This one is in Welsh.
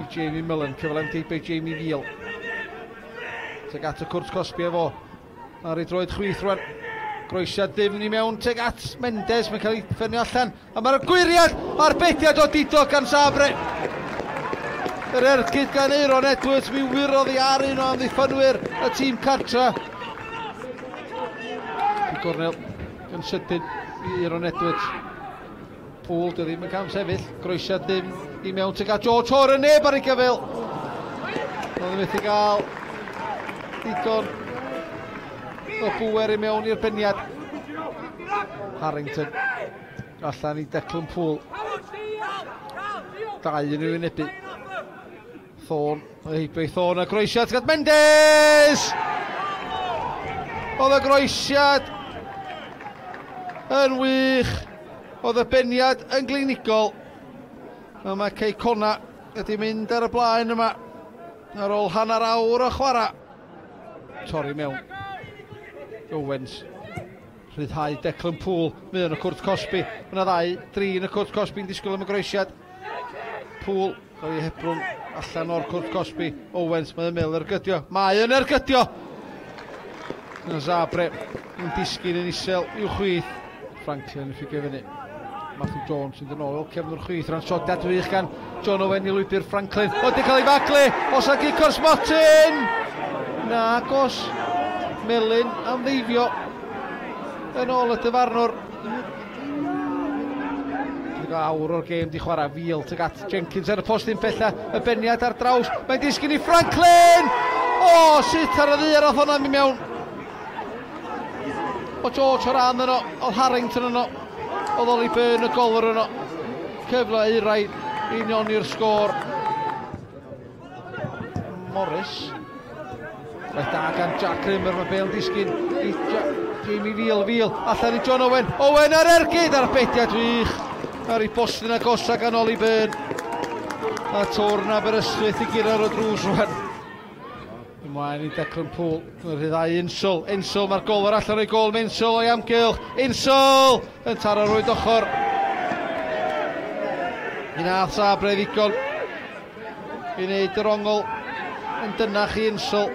I Jamie Mullen, cyfle am geibio Jamie Veal. Teg at y cwrt cosbi efo. Ar ei droed chwith rwan. Groesiad ddifn i mewn teg at Mendes, mae'n cael ei ffenio allan. A mae'r gwyriad a'r bediad o Dido gan Sabre. Yr ergyd gan Aeron Edwards, mi wyrodd i ar un o amddiffynwyr y tîm cartra. I gornel yn sydyn i Aeron Edwards. Poole, dio ddim yn cam sefyll. Groesiad ddim i mewn tuag at George Hoare, y neb ar ei gyfeil. Oedd yn methu gael digon o bŵer i mewn i'r beniad. Harrington allan i Declan Poole. Dau yn ei wynebu. Thorne, o heibio i Thorne, a groesiad tuag at Mendes! Oedd y groesiad yn wych. Oedd y beniad yn glinigol. A mae Cei Connah wedi mynd ar y blaen yma ar ôl hanner awr o chwarae. Torri mewn. Owens. Rhyddhau Declan Poole. Mae yn y cwrt cosbi. Mae yna ddau, dri yn y cwrt cosbi yn disgwyl am y groesiad. Poole, cael ei hebrwng allan o'r cwrt cosbi. Owens, mae'n ymyl ergydio. Mae yn ergydio! Yna Zabre yn disgyn yn isel i'w chwith. Franklin yn ffigo fyny. Matthew Jones yn dod ôl, cefnwr chwith, rhan sodiad wych gan John Owen i lwybr Franklin. O, di cael ei faglu! Os a gic o'r smotyn! Na, agos. Melyn am ddeifio. Yn ôl y dyfarnwr. Awr o'r gêm di chwarae, Veal tuag at Jenkins ar y postyn pella, y beniad ar draws, mae'n disgyn i Franklin! O, sut ar y ddaear oedd hwnna'n mynd mewn? O George Horan yno, oedd Harrington yno, oedd Ollie Byrne y golwr yno. Cyfle euraidd i unioni'r sgôr. Morris. Waith da gan Jack Rimmer, mae Bale yn disgyn i Jamie Veal, Veal, allan i John Owen, Owen ar ergyd ar bediad wych, ar ei bostyn agosa gan Ollie Byrne. A Torn Aberystwyth i guro ar y drws rwan. Ymlaen i Declan Poole, mae'n rhyddhau Insel, Insel, mae'r golwr allan o'i gôl, mae Insel o'i amgylch, Insel yn taro rwyd ochr. Mi nath Sabre ddigon i wneud yr ongl yn dynach i Insel.